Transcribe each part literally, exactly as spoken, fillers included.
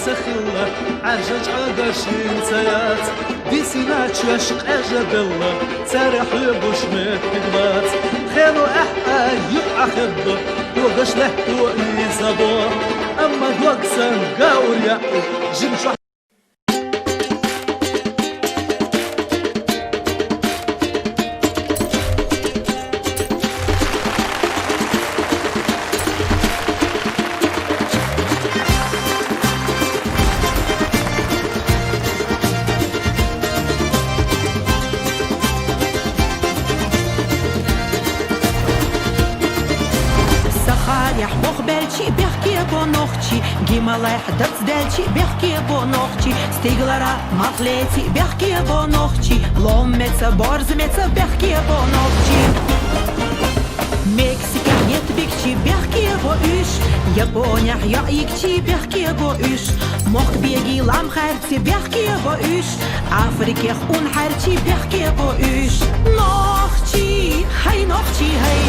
Ца хилла, Ӏаьржа чӀага шин ца яц, дисина чоьш къежа белла, цаьрга хьоьгуш моьттиг бац. Хено ахьа юкъ Ӏахедда, когаш лаьтто уьйса бо, амма дог санна гаур яа, жин чохь Сахарехь бохбелчи бехке бо нохчи, гималехь дац делчи бехке бо нохчи, стигалара малх леци бехке бо нохчи, ломмеца, борзмеца бехке бо нохчи. Мексикехь еттбигчи бехке бо уьш, Японехь йоӀйигчи бехке бо уьш, мохк беги лам хьаьрци бехке бо уьш, Африкех ун хьаьрчи бехке бо уьш. Нохчи, хьай нохчи хьай,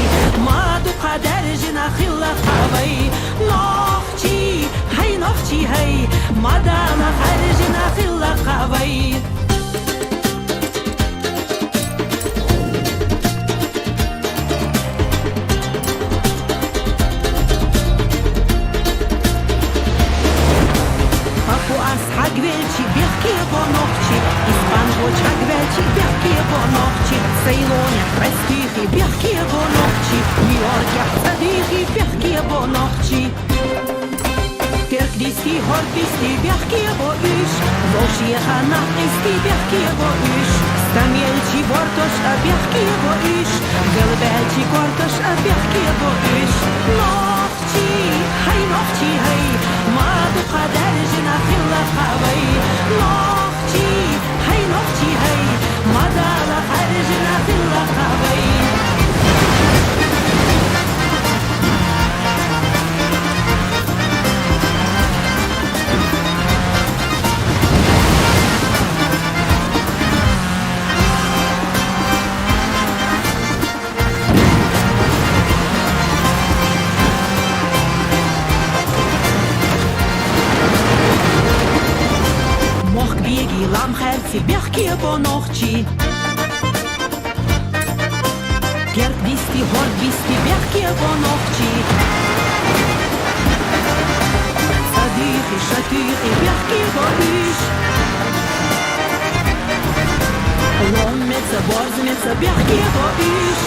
ма дукха даьржина хилла кхавай. Нохчи, хьай нохчи хьай, ма Дала хаьржина хилла кхавай. Папуас хьагвелчи бехке бо нохчи, испанхо чӀагвелчи бехке бо нохчи, Сайлонехь къестийхи бехке бо нохчи, Нью-Йоркехь цӀа дийхи бехке бо нохчи. Терк дисти, хӀорд дисти бехке бо уьш, вовшеха нах къисти бехке бо уьш, стамелчи бортош а бехке бо уьш, галбаьлчи кортош а бехке бо уьш. Нохчи, хьай нохчи хьай, ма дукха даьржина хилла кхавай. Нохчи, хьай нохчи хьай, ма Дала хаьржина хилла кхавай. Мохк беги лам хьаьрци бехке бо нохчи. Терк дисти, хӀорд дисти бехке бо нохчи. ЦӀа дийхи, ша туьйхи бехке бо уьш, ломмеца, борзмеца бехке бо уьш.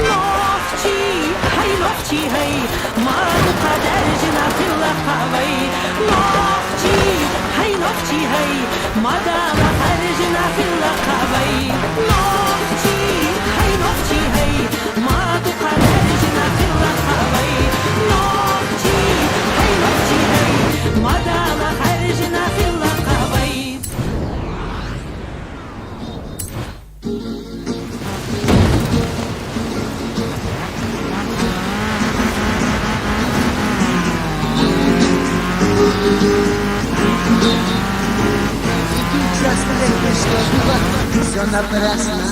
Нохчи, хьай нохчи хьай, ма дукха даьржина хилла кхавай. Нохчи, хьай нохчи хьай, ма Дала хаьржина хилла кхавай. Нохчи, хьай нохчи хьай, ма дукха даьржина хилла кхавай. Нохчи, хьай нохчи хьай, ма Дала хаьржина хилла кхавай. Всё напрасно,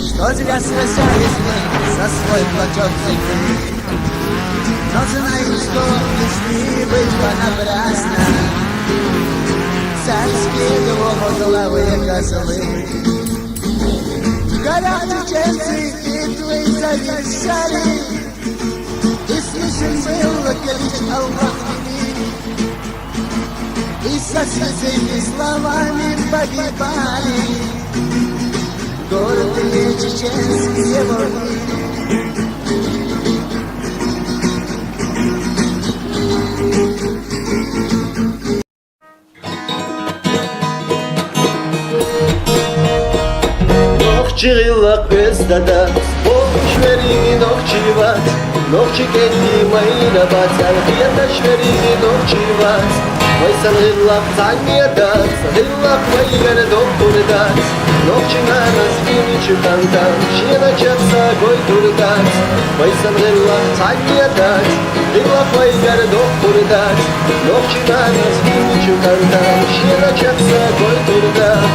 что зря сражались мы за свой клочок земли. Но знаю, что не шли вы понапрасно. Царские двор главы козлы. В горах чеченцы битвы завершали, и слышен был клич «Аллах, вели!» И со слезами словами погибали гордые чеченские воины. Нохчи гӀиллакх оьзда дац, бохуш верий нохчи вац, нохчи кӀентий майра бац, хьал кхеташ верий нохчи вац. Вай сан гӀиллакх цхьанне дац, гӀиллакх вайгара доккхур дац. Нохчи нанас динчу кӀантан шена чехса гойтур дац. Вай сан гӀиллакх цхьанне дац, гӀиллакх вайгара доккхур дац. Нохчи нанас динчу кӀантан шена чехса гойтур дац.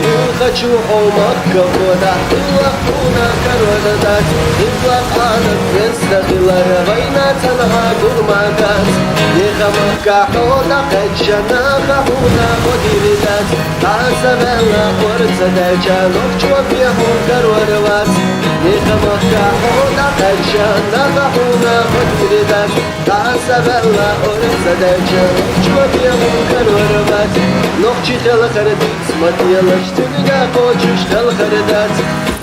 Муьлха Чухал махка хӀода, хӀилла хӀуна карвардац, хӀилла къанат веста хилара вайна цӀанхьа гурмадац. Неха махка хӀода кхаьчча, наха хӀуна кхо дирдац. Хьасавелла орца даьлча, нохчо бехӀун карварвац. Неха махка хӀода кхаьчча, наха хӀуна кхо дирдац. Хьасавелла орца даьлча, нохчо бехӀун карварвац. Нохчий хелхар диц ма телаш, дуьненга кхочуш хелхар дац.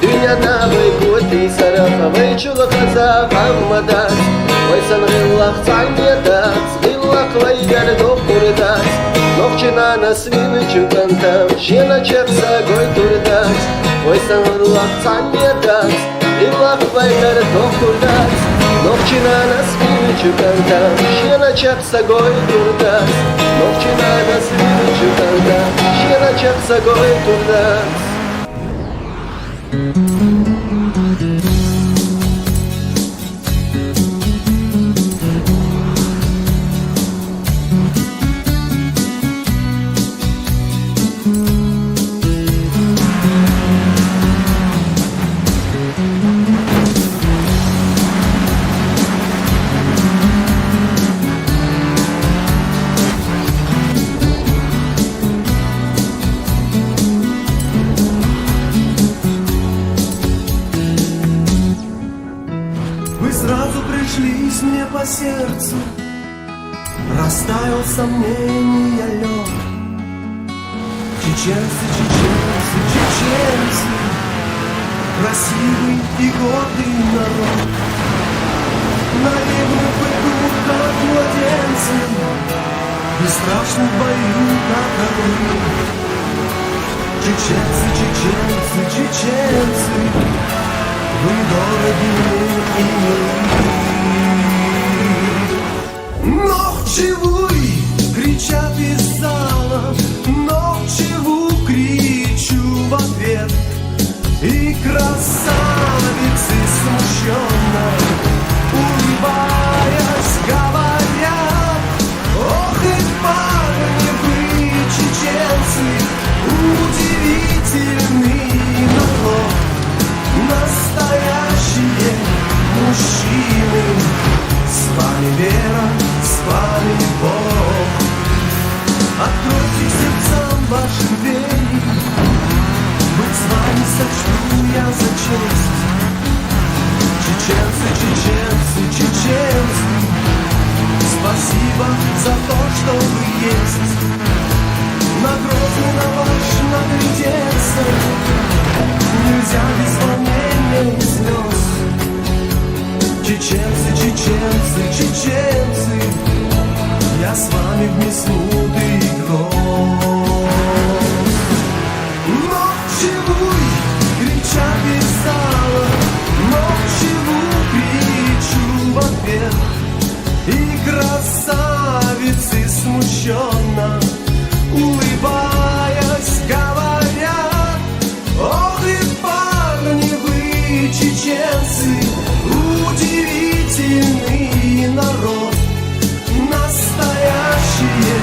Дуьненна вай котий сарахь, вай чулхаза къам ма дац. Вай санна гӀиллакх цхьанне дац, гӀиллакх вайгара доккхур дац. Нохчий нанас вийнача кӀантан шена чакх са гойтур дац. Вай санна гӀиллакх цхьанне дац, гӀиллакх вайгара доккхур дац. Нохчий нанас вийнача кӀантан шена чакх са гойтур дац. Нохчий нанас вийнача кӀантан шена чакх са гойтур дац. Вы сразу пришлись мне по сердцу, растаял сомнения лёд. Чеченцы, чеченцы, чеченцы, красивый и гордый народ. Наивны в быту, как младенцы, бесстрашны в бою, как орлы. Чеченцы, чеченцы, чеченцы, вы дороги мне и милы. Нохчи вуй! Кричат из зала, нохчи ву кричу в ответ. И красавицы смущённо, улыбаясь, говорят: «Ох и парни вы, чеченцы, удивительный народ». Настоящие мужчины, с вами вера, с вами Бог. Откройте сердцам ваши двери, быть с вами сочту я за честь. Чеченцы, чеченцы, чеченцы, спасибо за то, что вы есть. На Грозный, на ваш наглядеться нельзя без волнения и слёз. Чеченцы, чеченцы, чеченцы, я с вами в минуты и гроз. Нохчи вуй! Кричат из зала, нохчи ву кричу в ответ. И красавицы смущённо, улыбаясь, говорят: «Ох и парни вы, чеченцы, удивительный народ, настоящие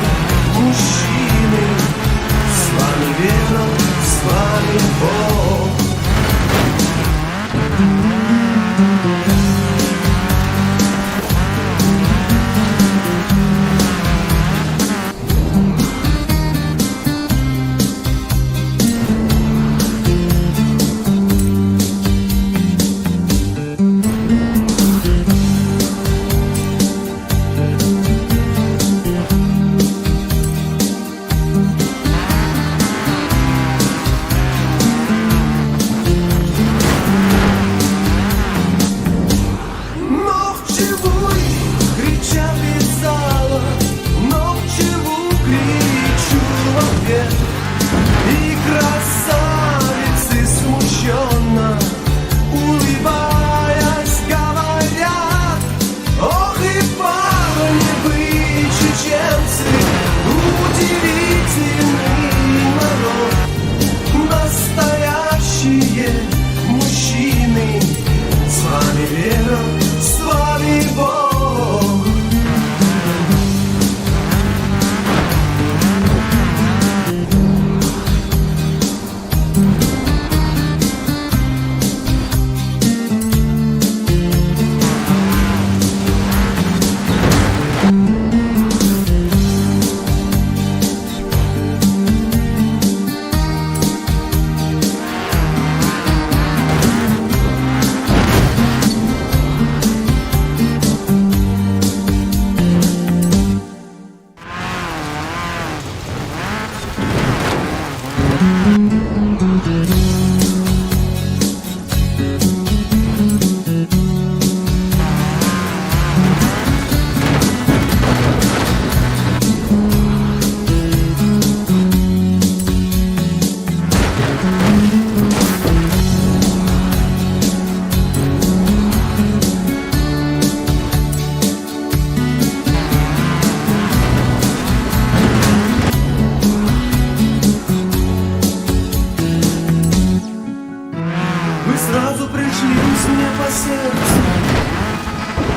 Мне по сердцу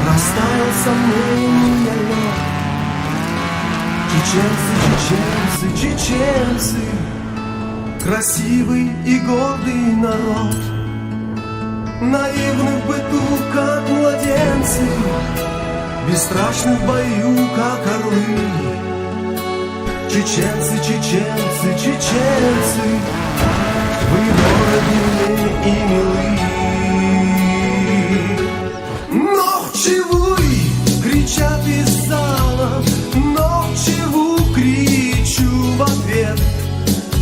растаял сомнения лёд. Чеченцы, чеченцы, чеченцы, красивый и гордый народ. Наивны в быту, как младенцы, бесстрашны в бою, как орлы. Чеченцы, чеченцы, чеченцы, вы дороги мне и милы. Нохчевой! Кричат из зала, нохчеву кричу в ответ.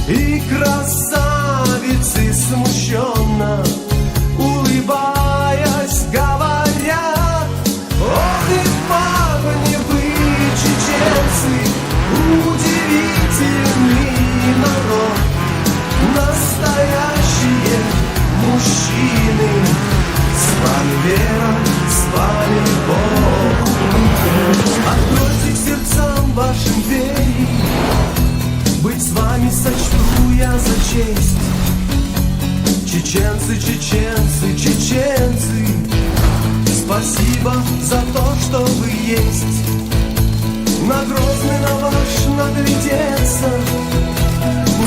И красавицы смущенно, улыбаясь, говорят: «Ох и парни вы, чеченцы, удивительный народ, настоящие мужчины, с вами вера, с вами Бог. Откройте к сердцам вашим двери, быть с вами сочту я за честь. Чеченцы, чеченцы, чеченцы, спасибо за то, что вы есть. На Грозный, на ваш наглядеться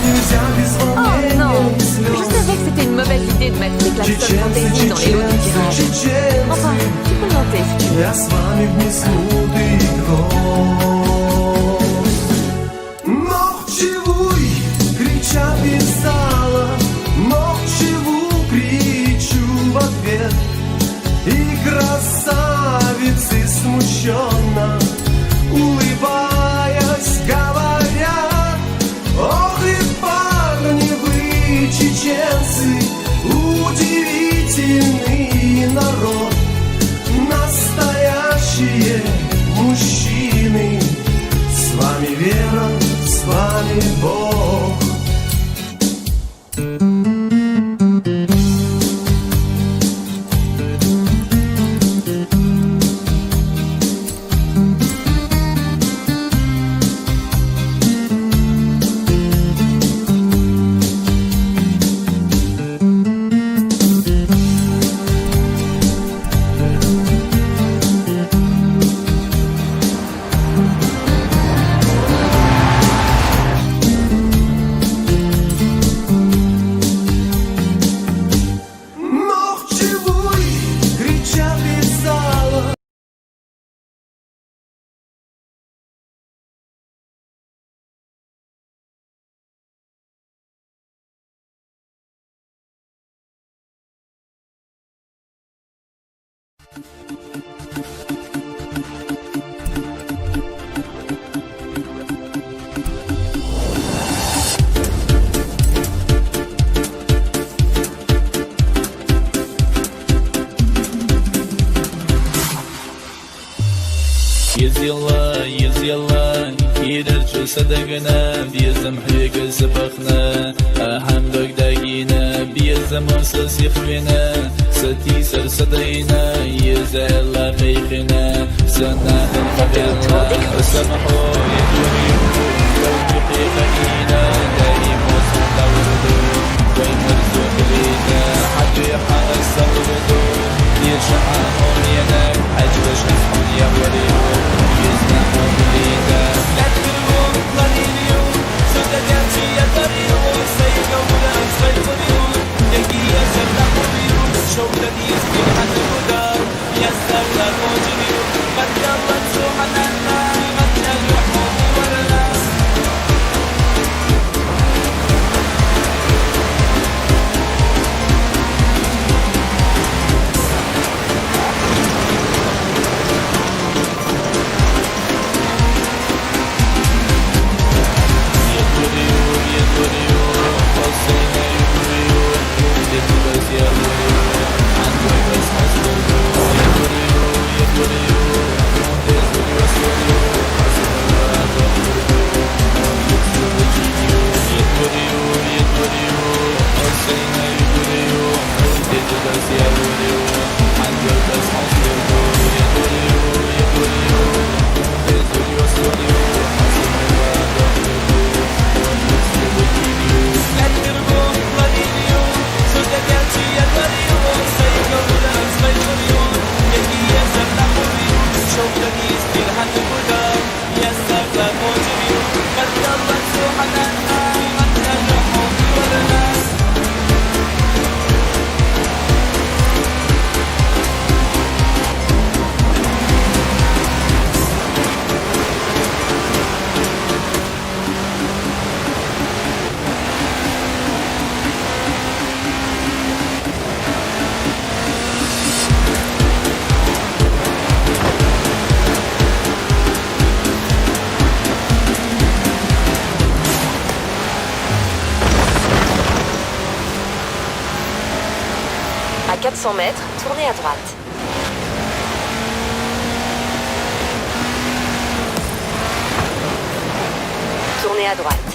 нельзя без волнения и слез. Je savais que c'était une mauvaise idée de mettre des klaxons fantaisie dans les lots du tirage. Enfin, tu peux le noter si tu veux. Я с вами в несмуты и гроз. Нохчевой! Кричат из зала, нохчеву кричу в ответ. И красавицы смущенно, улыбаясь, говорят: «Ох и парни вы, чеченцы, удивительный народ, настоящие мужчины, с вами вера, с вами Бог». Нохчевой! Кричат из зала. Изилла, изилла, кирарчу са дагана, безам хьега са бахна, ахьан дагдагина, безам са сихвина, са тисар са дайна, изелла хайхина, са нахал хабелла, са махо, изуриу, са дихи хагина, даимо са даврду, вай марзу хилита, хьатуя хьана са урду, ирша хьана умена, À quatre cents mètres, tournez à droite. Tournez à droite.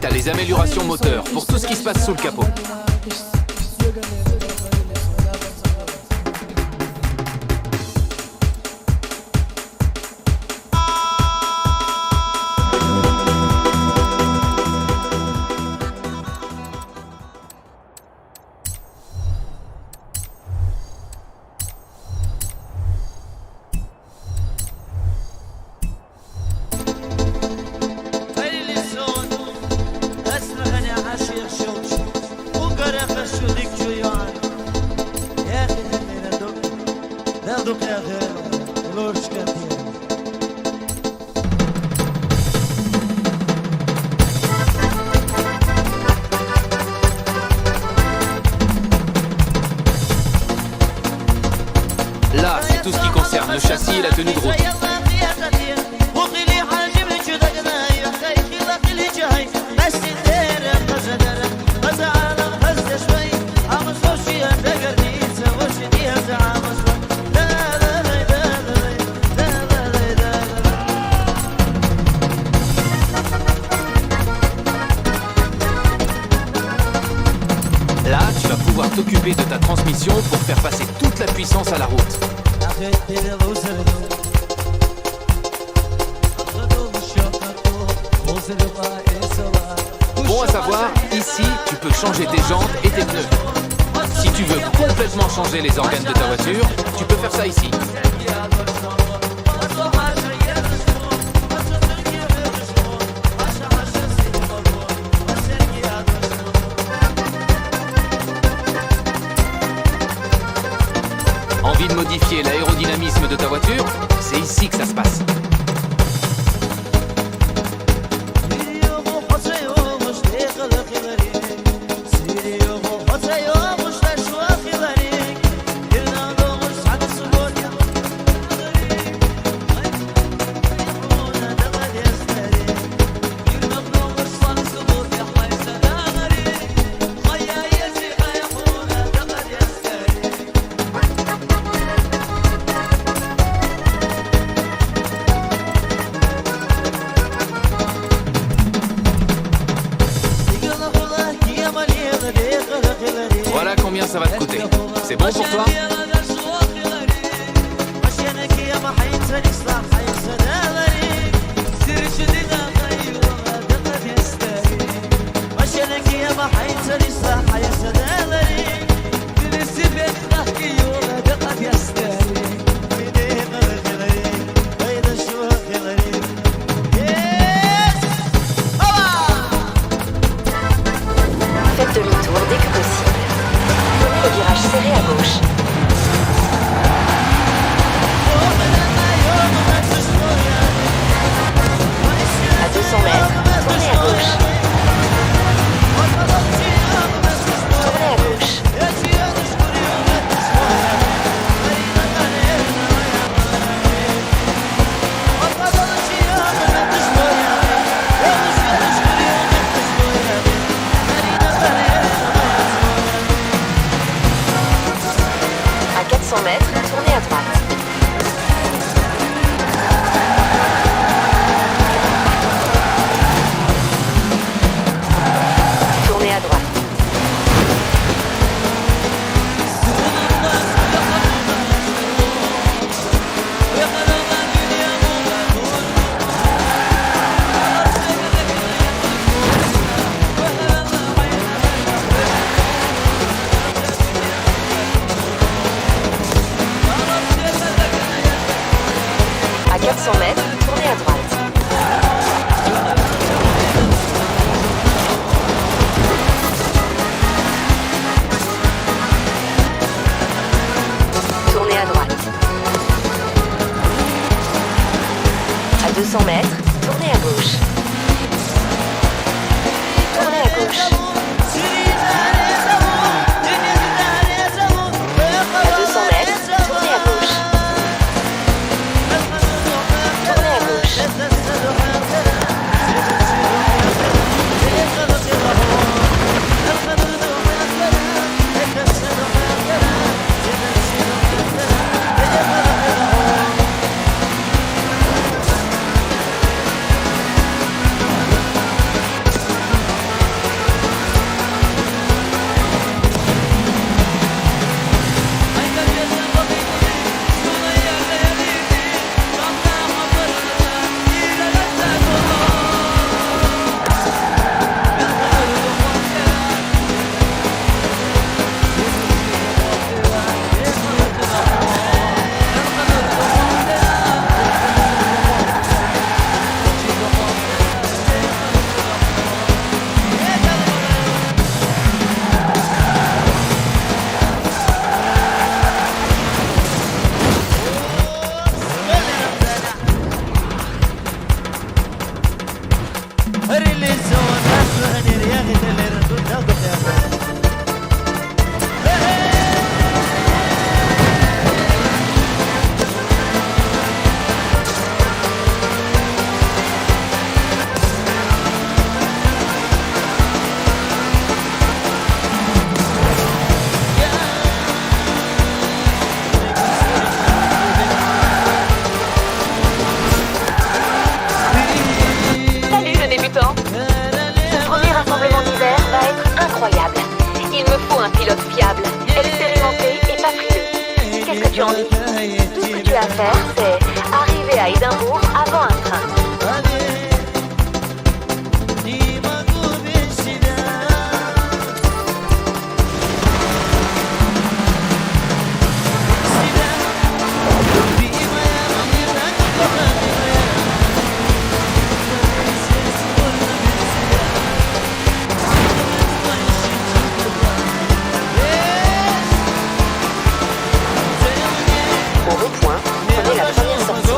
T'as les améliorations moteurs pour tout ce qui se passe sous le capot. Là, c'est tout ce qui concerne le châssis et la tenue de route. Là, tu vas pouvoir t'occuper de ta transmission pour faire passer toute la puissance à la route. Bon à savoir, ici, tu peux changer tes jantes et tes pneus. Si tu veux complètement changer les organes de ta voiture, tu peux faire ça ici. Envie de modifier l'aérodynamisme de ta voiture ? C'est ici que ça se passe. Voilà combien ça va te coûter. C'est bon pour toi ? Faites demi-tour dès que possible. Prenez le virage serré à gauche. À deux Salut le débutant. Ce premier rassemblement d'hiver va être incroyable. Il me faut un pilote fiable, expérimenté et pas frileux. Qu'est-ce que tu en dis ? Tout ce que tu as à faire, c'est arriver à Édimbourg avant un train. Au rond-point, prenez la première sortie.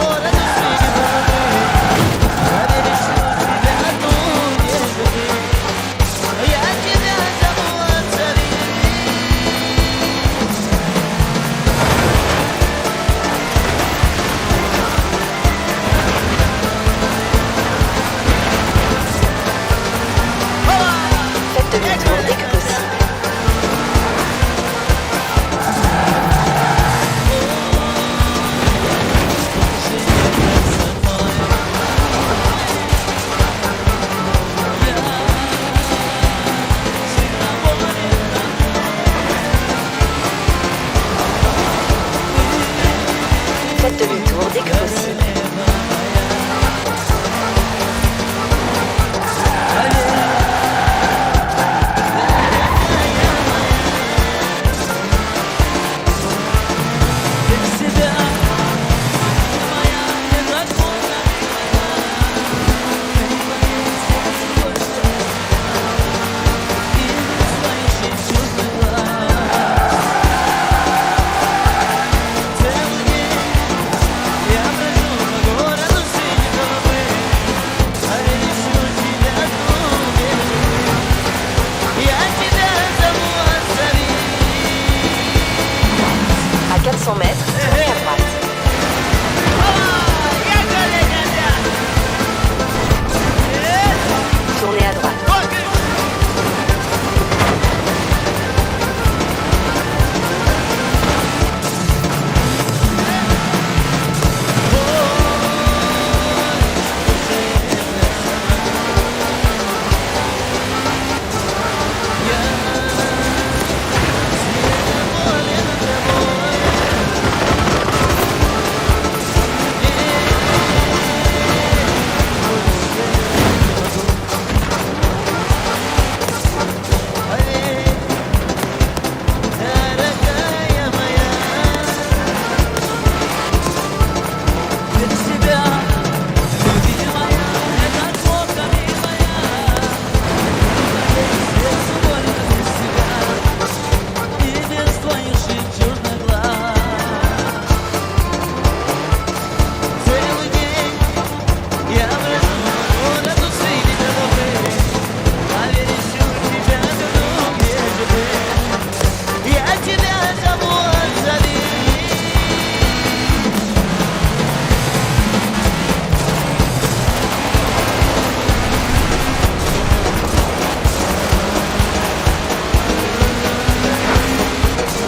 Faites demi-tour dès que possible. Faites demi-tour dès que possible. À quatre cents mètres, tournez à droite. Tournez à droite.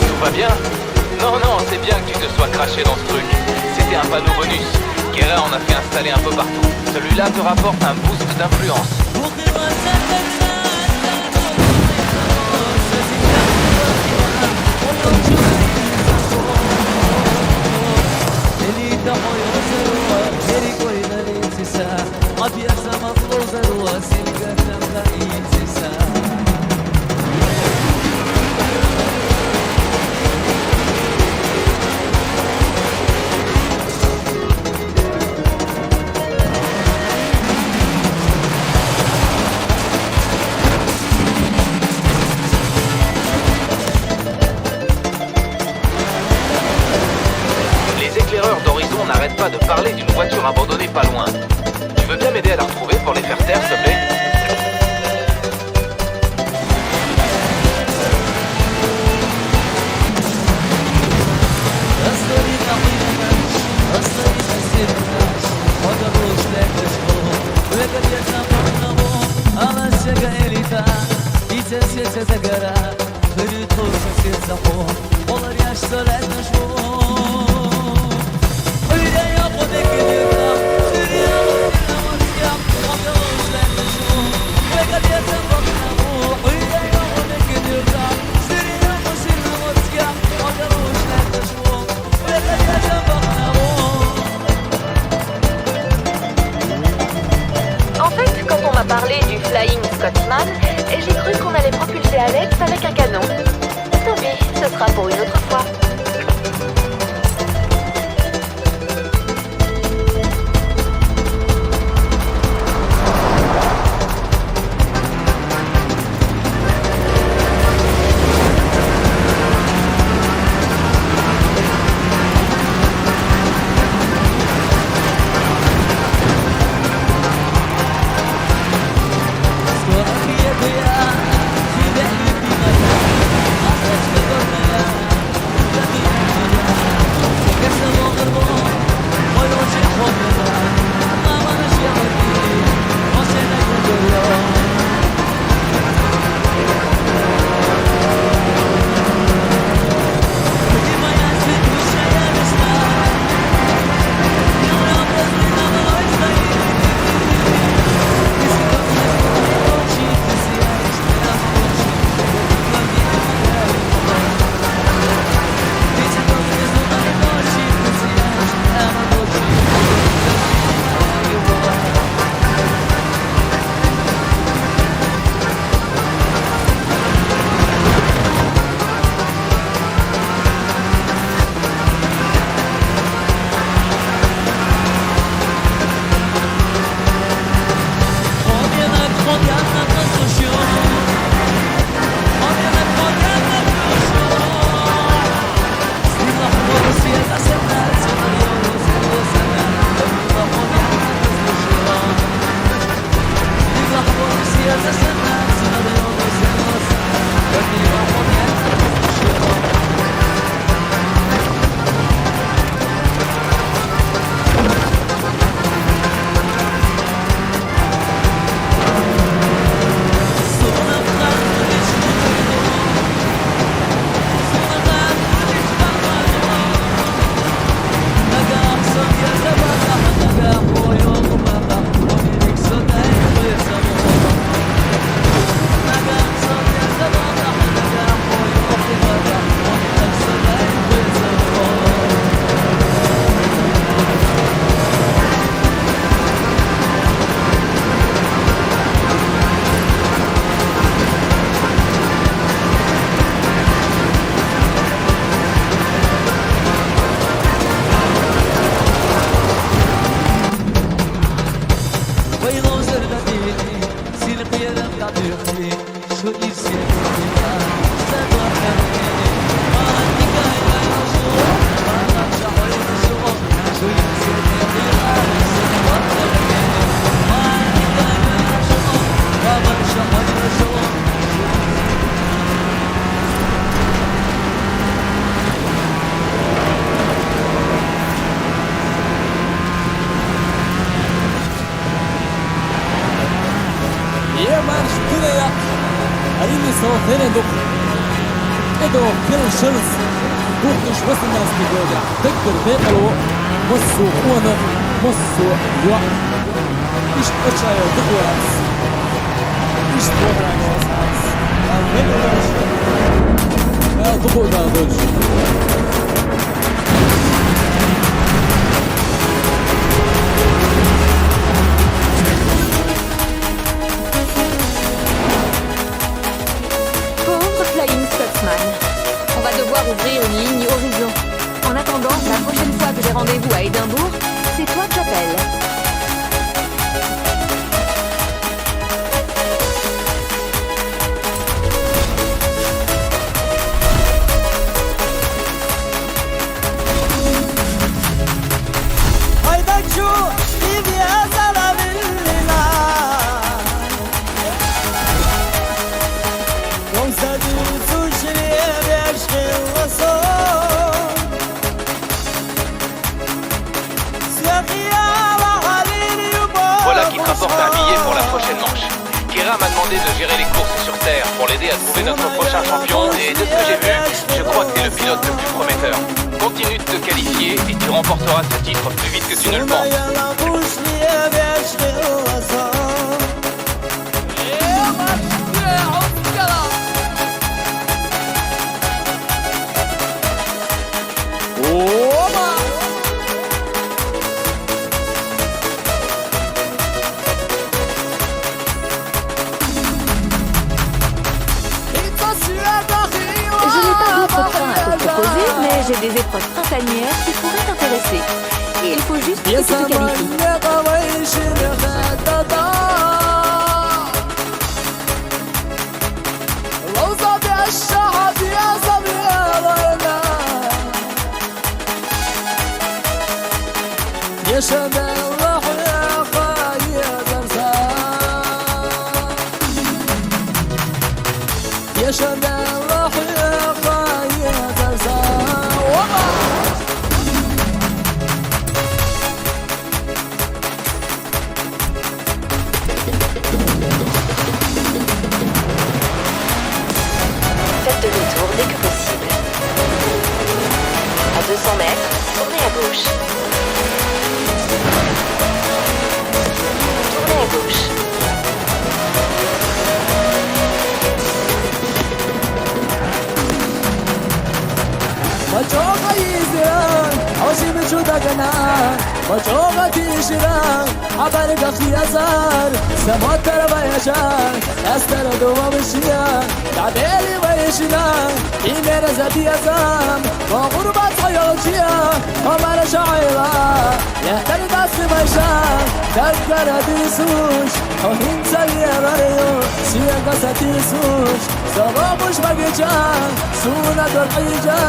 Tout va bien ? Non, non, c'est bien que tu te sois craché dans ce truc. C'était un panneau bonus. Guerra en a fait installer un peu partout. Celui-là te rapporte un boost d'influence. En fait, quand on m'a parlé du Flying Scotsman, j'ai cru qu'on allait propulser Alex avec un canon. Tant pis, ce sera pour une autre fois. Е марш, тирая! Арини сава ферен дук. Эдо ферен шерз. Дук иш васанас ки года. Дектор фекало. Массу уана, массу юа. Иш ачая дук вас. Иш дук вас. Ай, фекало. Ай, дук вас. Pauvre Flying Scotsman. On va devoir ouvrir une ligne horizon. En attendant, la prochaine fois que j'ai rendez-vous à Édimbourg, c'est toi que j'appelle. M'a demandé de gérer les courses sur terre pour l'aider à trouver notre prochain champion et de ce que j'ai vu, je crois que t'es le pilote le plus prometteur. Continue de te qualifier et tu remporteras ce titre plus vite que tu ne le penses. Je n'ai pas d'autres trains à te proposer, mais j'ai des épreuves printanières qui pourraient t'intéresser. Et il faut juste que tu te qualifies. Faites demi-tour dès que possible. À deux cents mètres, tournez à gauche. Tournez à gauche. Мачо хайзира, оши мичу дагана, мачо гатишира, абар гахи азар, самотар ваяшар, астар дувамшия, табели ваяшина, имера забиазам, ва гурбат хайолчия, хамара шаила, яхтар дасти маша, дагара дисуш, охин савиараю, сиага сатисуш, Сабабуш багиҷа, суна дурхӀиҷа.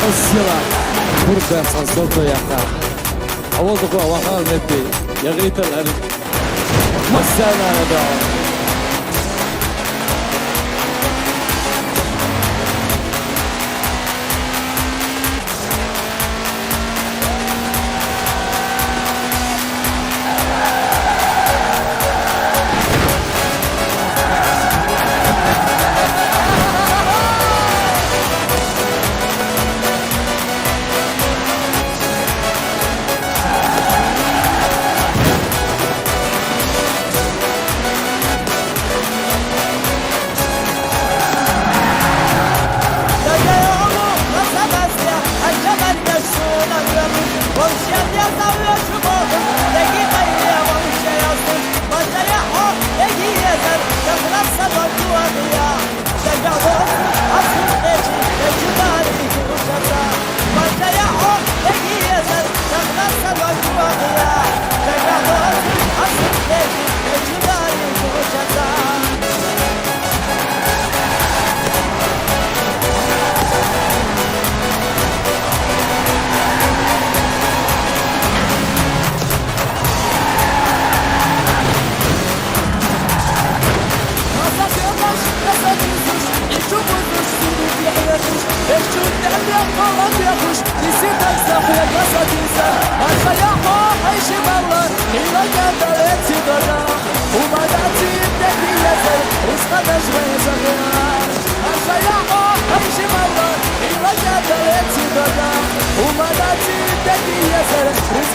Эх, сила. Бурда сансото яха. Авозу ку авахал мети. Ягритал али. Масана да.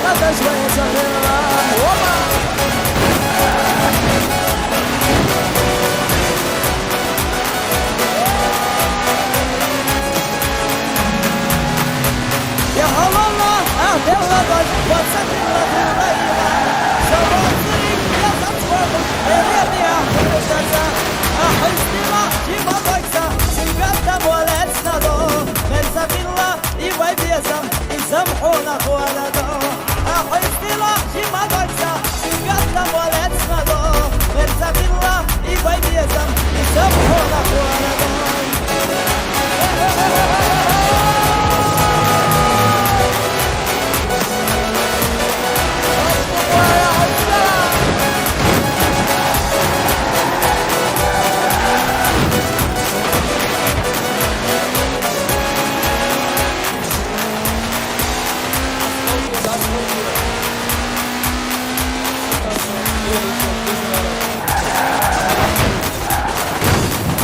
هذا شوية شغلة. يا الله، أهدي الله، وسط الله، الله، الله. شباب، يا زلمة، يا أحس بما، كيما بكسا، سنقدم ولا تسندو، من سبيل الله، يبغى يبيزم، يسامحونا خوالدو. أحس بما، كيما بكسا، سنقدم ولا تسندو، من سبيل الله، يبغى يبيزم، يسامحونا خوالدو.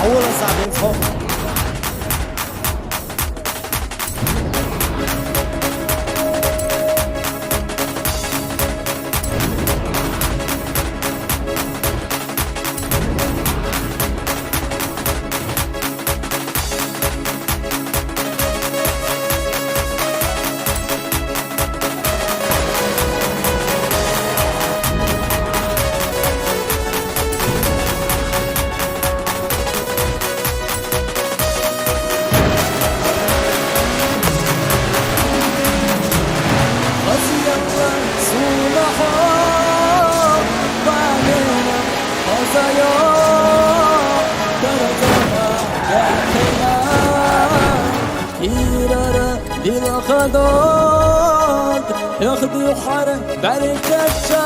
عوض صعب، انت خوف. Дилхадод яхди хар баркача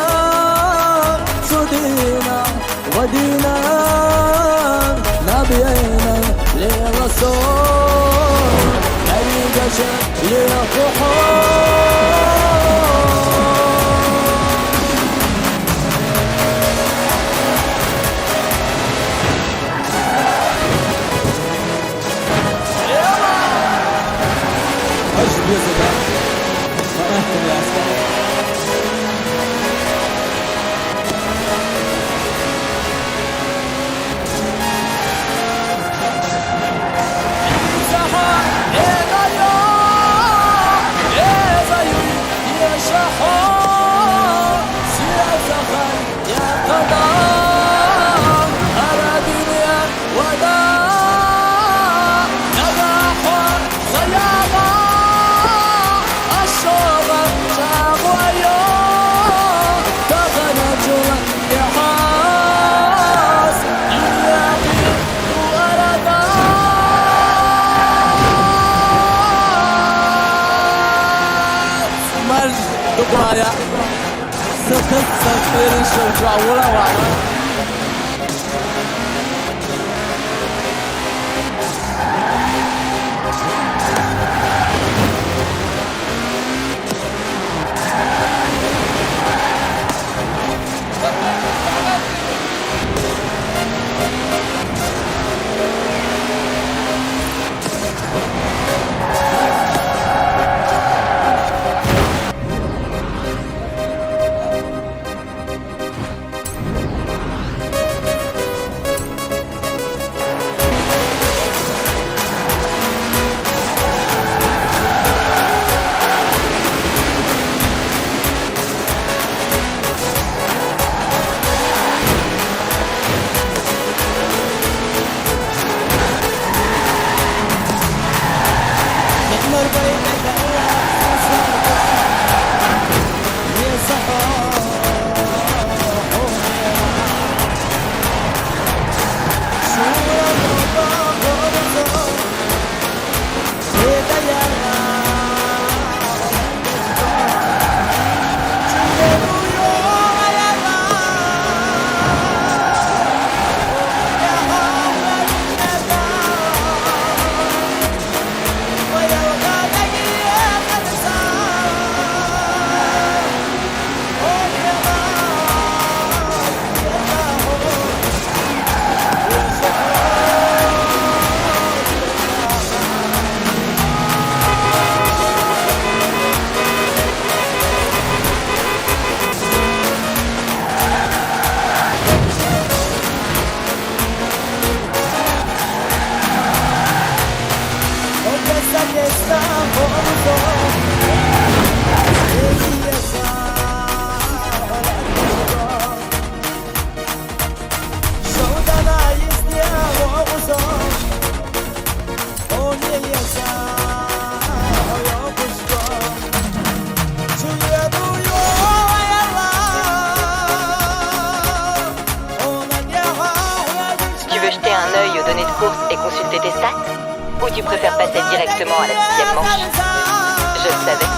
судина вадина набиена леласо баркача лехо. Мар дубая. Сатат сатирин шоу жавула вала. Consulter tes stats ? Ou tu préfères passer directement à la sixième manche ? Je le savais.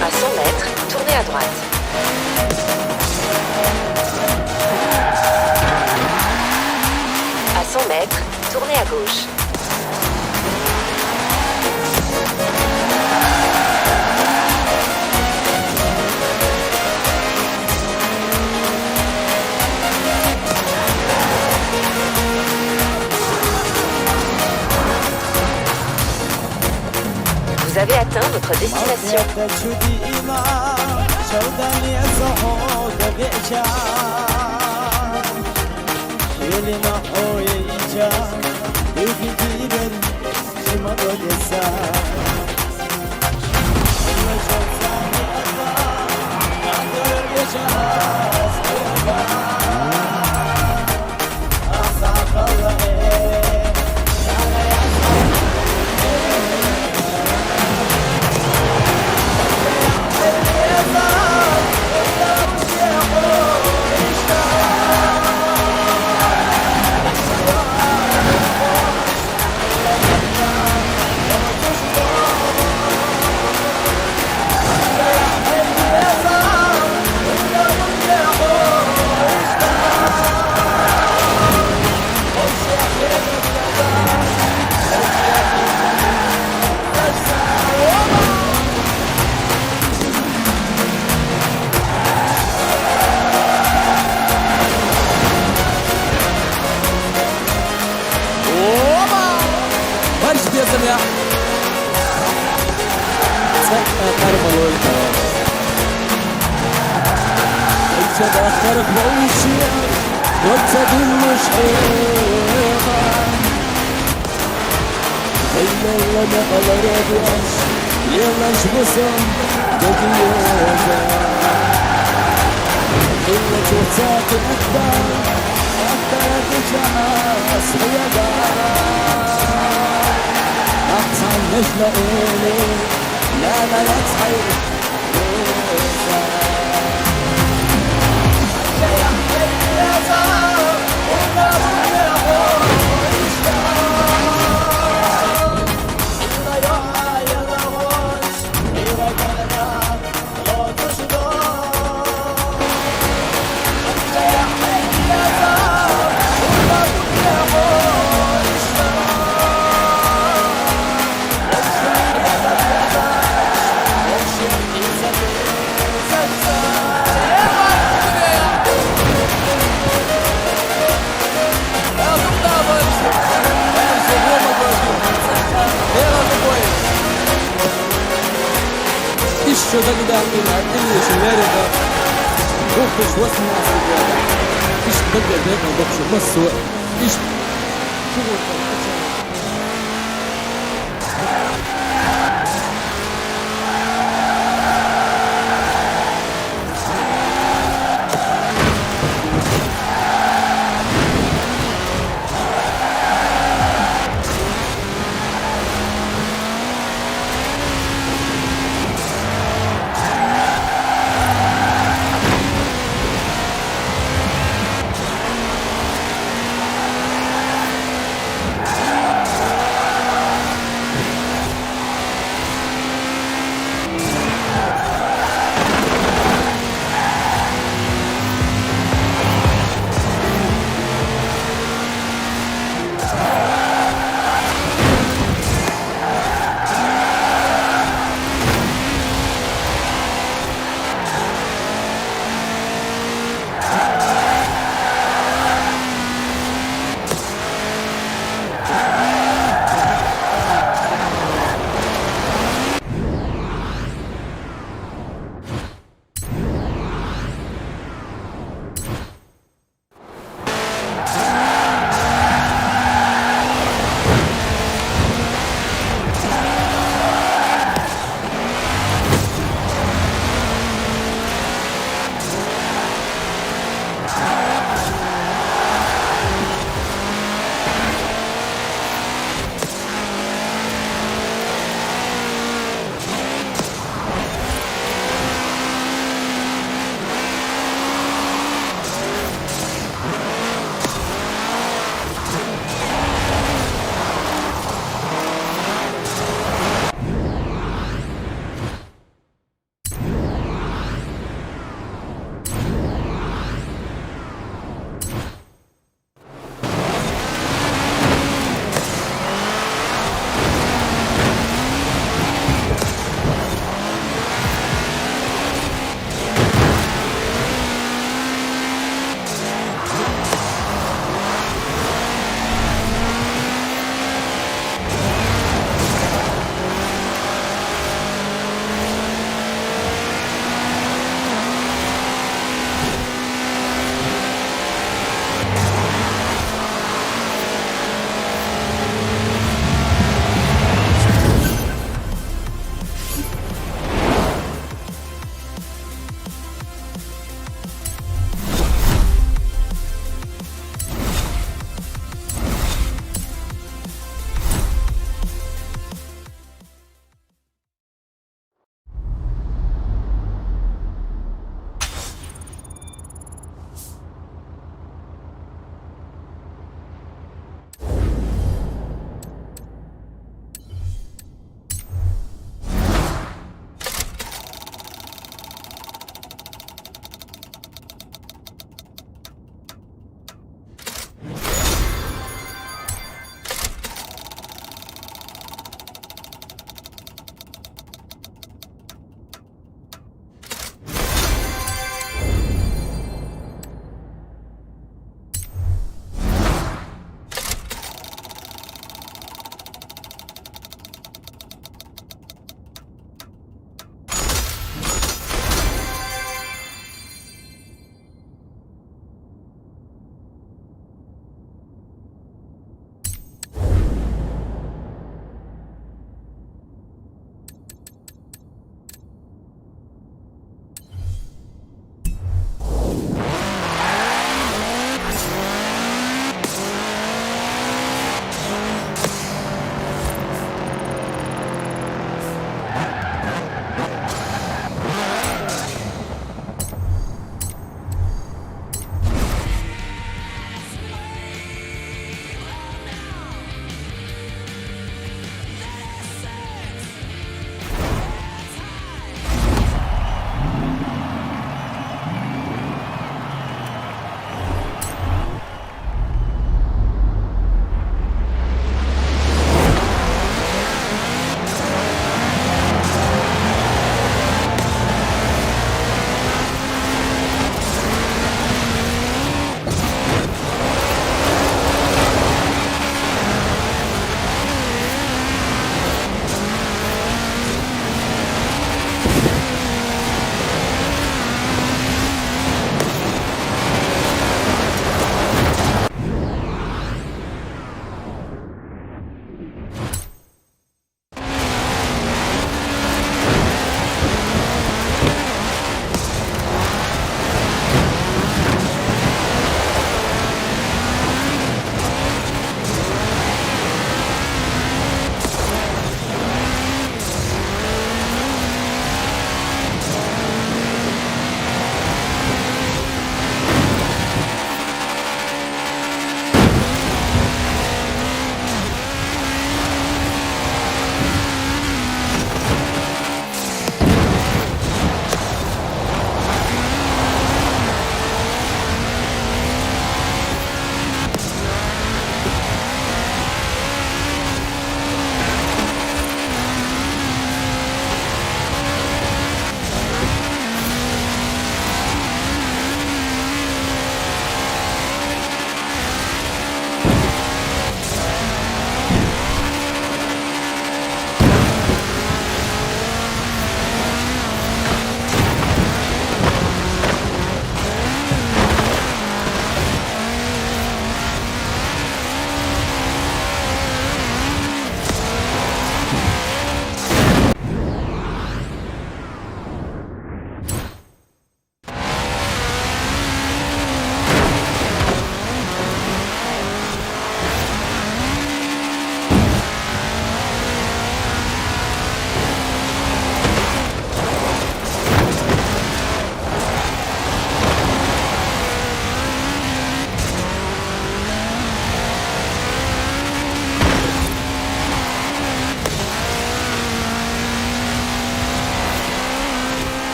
À cent mètres, tournez à droite. À cent mètres, tournez à gauche. Vous avez atteint votre destination. Опа! Марш, бесами! Цӏакъа къармалой. Ца дахъар хъвалчи, ваца дуллуш хьеба. Гьелелла мекъалара биаш, елаш бусам дагияза. Дулла чурца куьнатда, ахтара дича ас хьеба. Ахъсан нешла эли, нана яцхьай. Ишо дагида ил гьатӀи шимери да. Бухтуш васна асиба. Иш дагида бухтуш масу. Иш.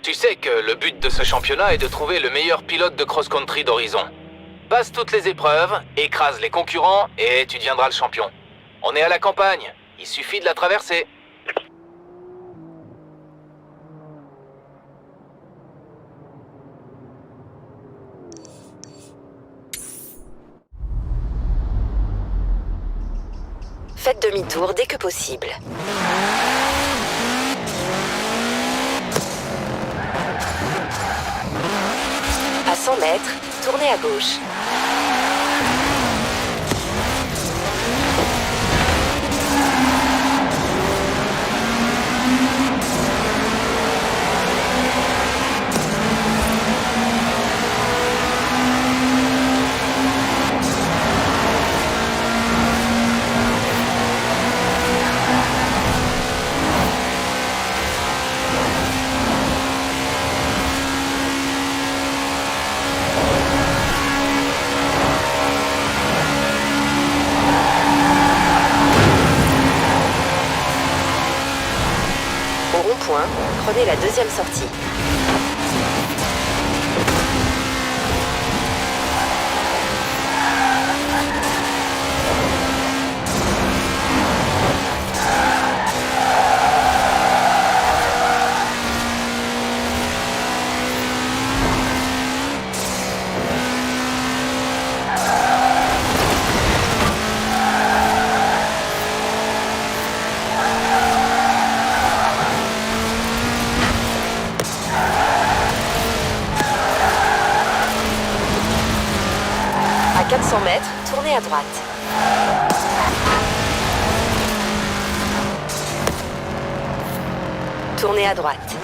Tu sais que le but de ce championnat est de trouver le meilleur pilote de cross-country d'Horizon. Passe toutes les épreuves, écrase les concurrents et tu deviendras le champion. On est à la campagne, il suffit de la traverser. Faites demi-tour dès que possible. À cent mètres, tournez à gauche. Au rond-point, prenez la deuxième sortie. À quatre cents mètres, tournez à droite. Tournez à droite.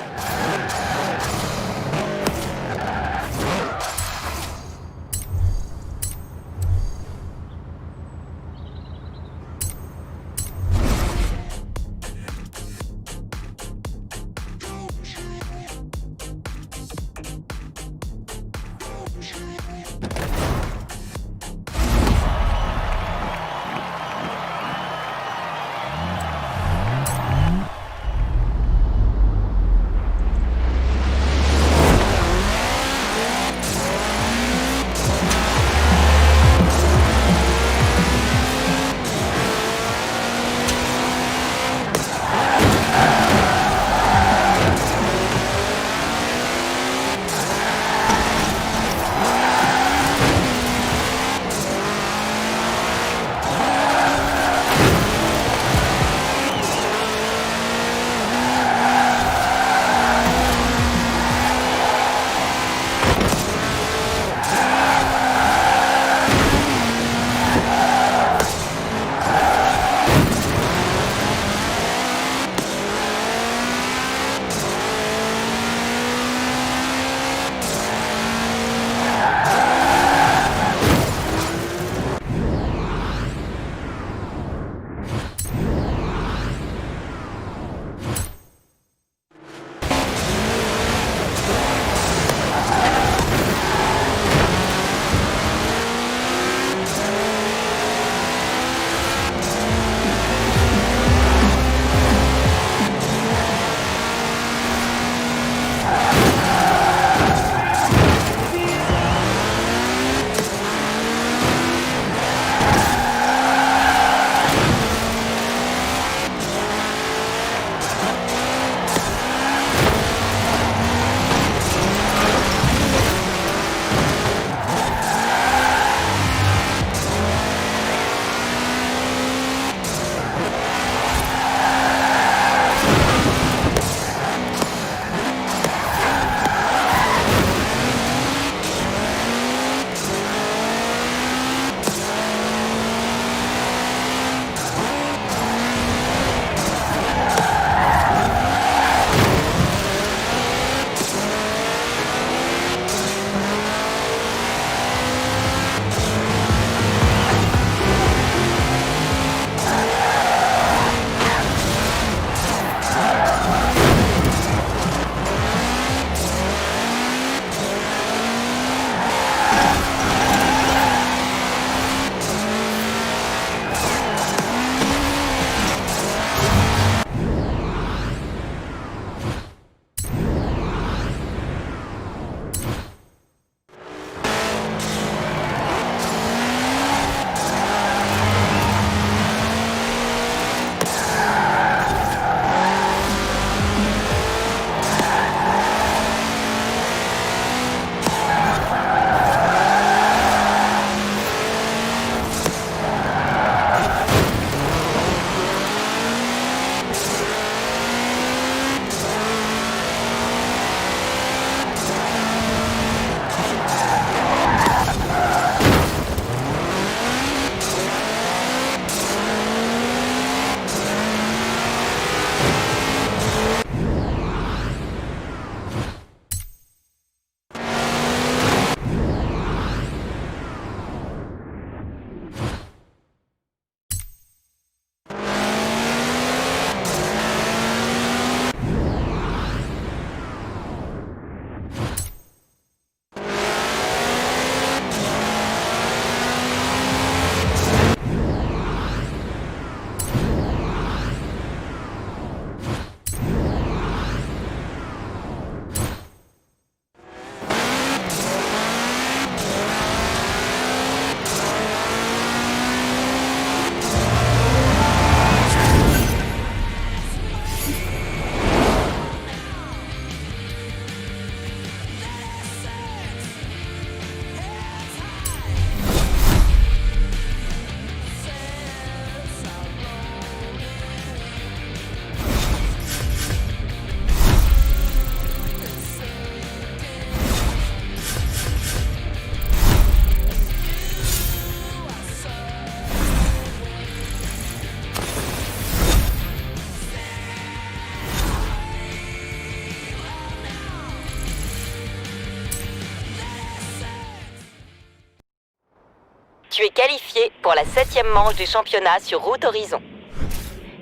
Tu es qualifié pour la septième manche du championnat sur Route Horizon.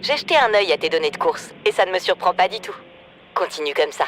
J'ai jeté un œil à tes données de course et ça ne me surprend pas du tout. Continue comme ça.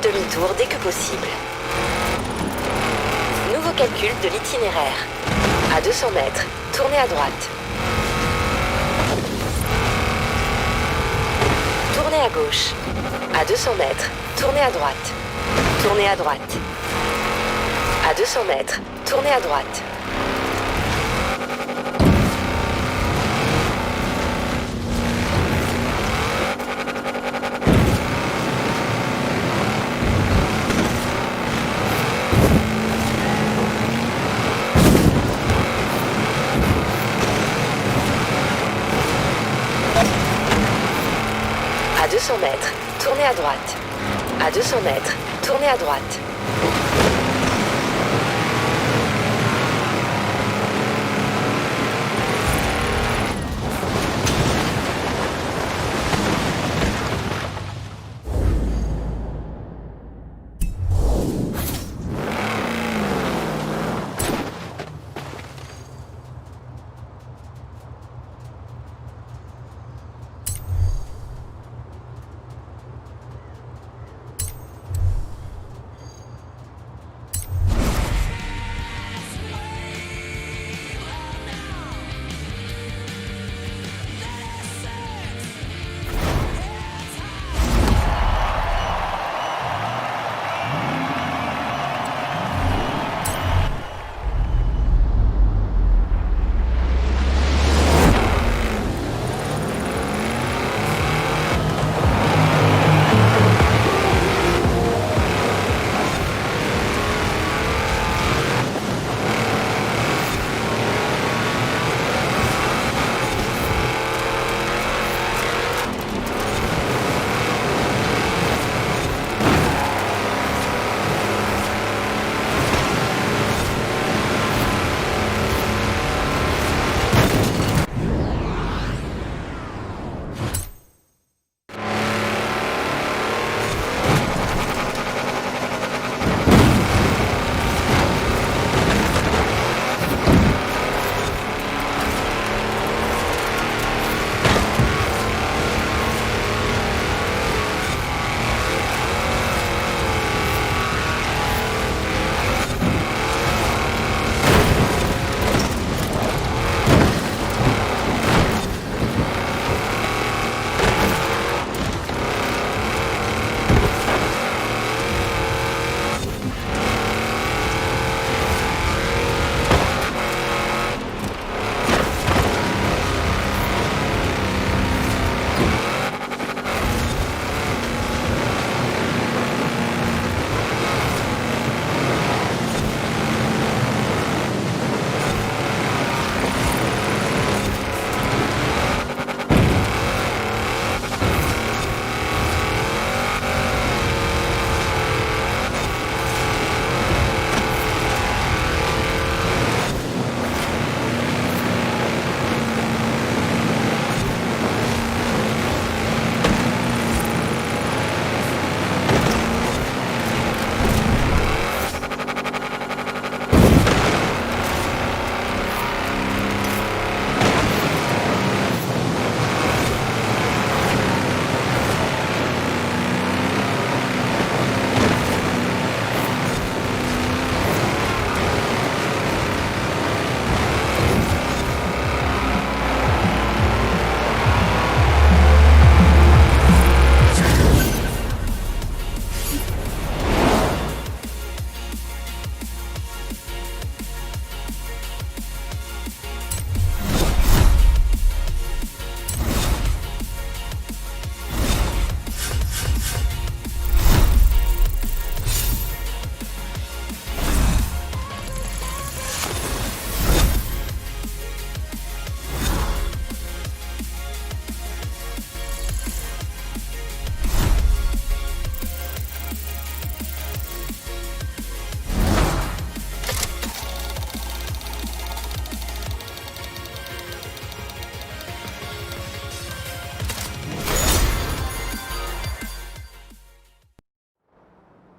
Demi-tour dès que possible. Nouveau calcul de l'itinéraire. À deux cents mètres, tournez à droite. Tournez à gauche. À deux cents mètres, tournez à droite. Tournez à droite. À deux cents mètres, tournez à droite. À deux cents mètres, tournez à droite. À deux cents mètres, tournez à droite.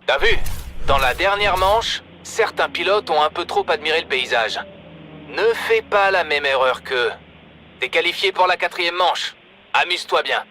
T'as vu ? Dans la dernière manche, certains pilotes ont un peu trop admiré le paysage. Ne fais pas la même erreur qu'eux. T'es qualifié pour la quatrième manche. Amuse-toi bien.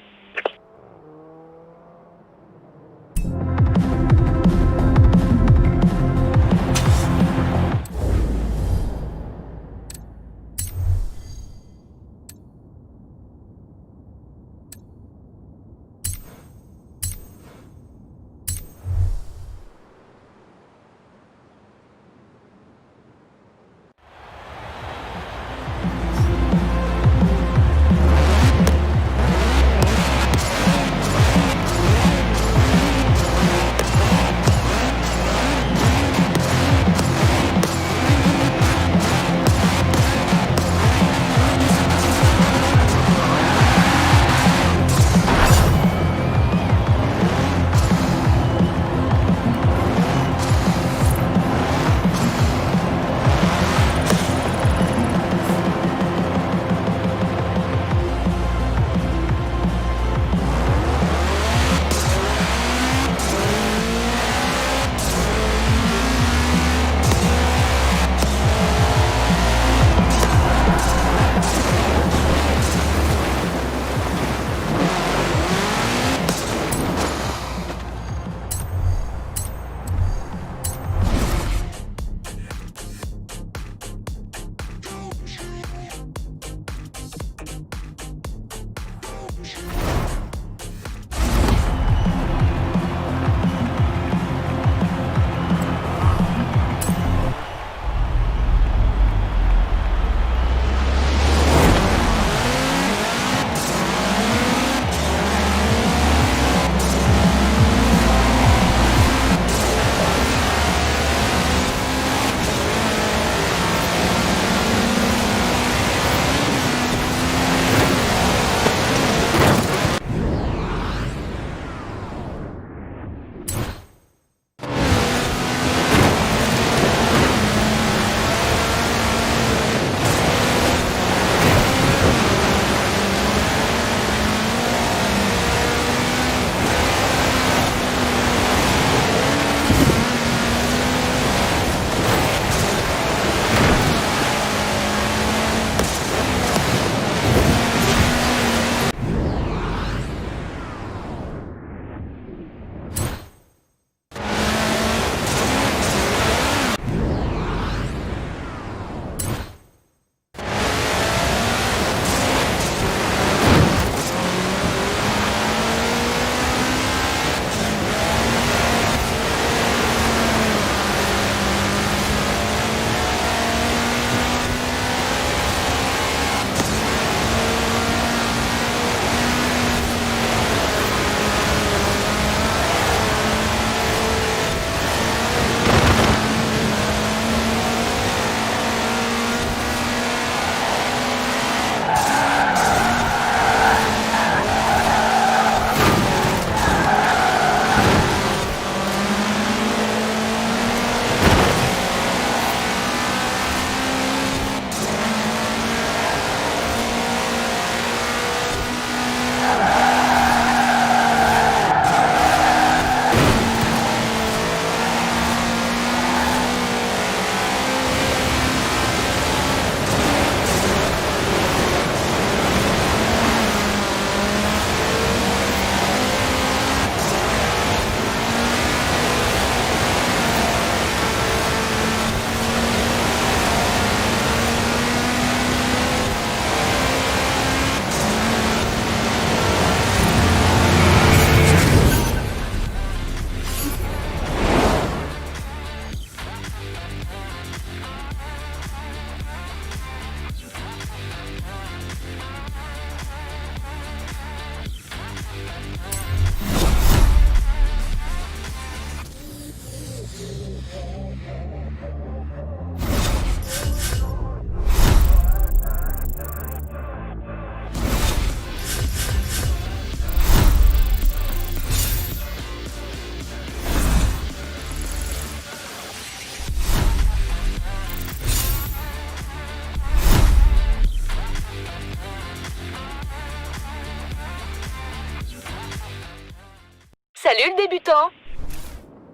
Salut le débutant!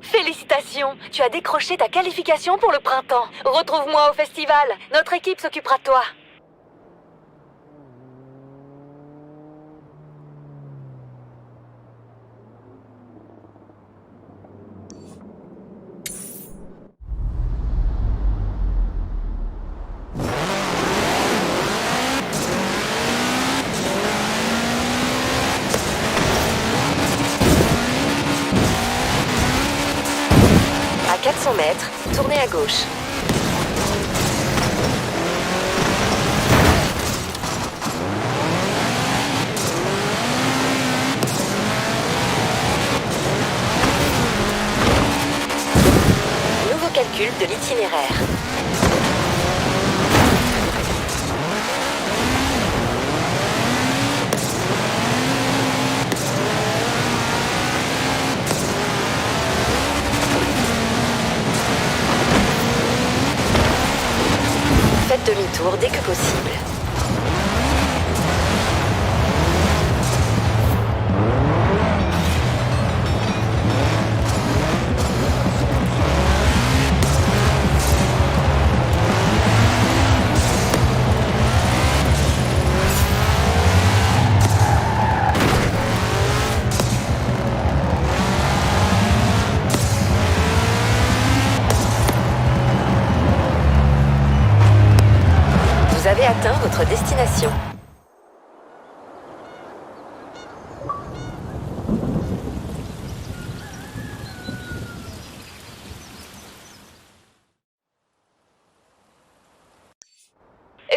Félicitations, tu as décroché ta qualification pour le printemps. Retrouve-moi au festival, notre équipe s'occupera de toi. À quatre cents mètres, tournez à gauche. Nouveau calcul de l'itinéraire. Faites demi-tour dès que possible. Vous avez atteint votre destination.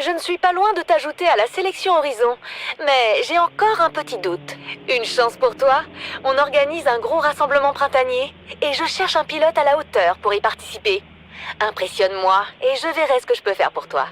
Je ne suis pas loin de t'ajouter à la sélection Horizon, mais j'ai encore un petit doute. Une chance pour toi, on organise un gros rassemblement printanier et je cherche un pilote à la hauteur pour y participer. Impressionne-moi et je verrai ce que je peux faire pour toi.